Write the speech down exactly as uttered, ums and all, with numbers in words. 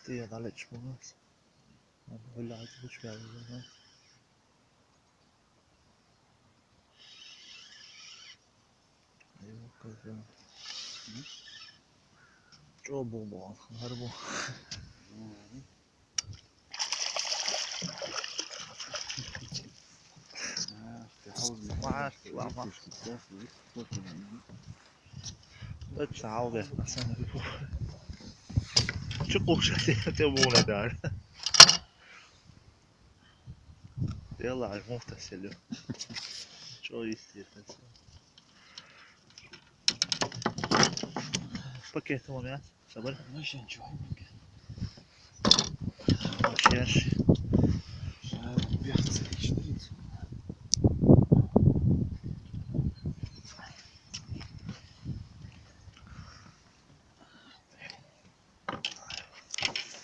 Ты я далеч бумас. Валлахи, ты чё, я не знаю. Чё бу бу, гарбу. Мар, ла, мар. Точно, алга. Чё кушать, это было, да. Делай, муфта селю. Чё есть, это? Пакет у меня. Сабыр. Ну, ещё ничего. Вообще аж. Сейчас, пять, четыре.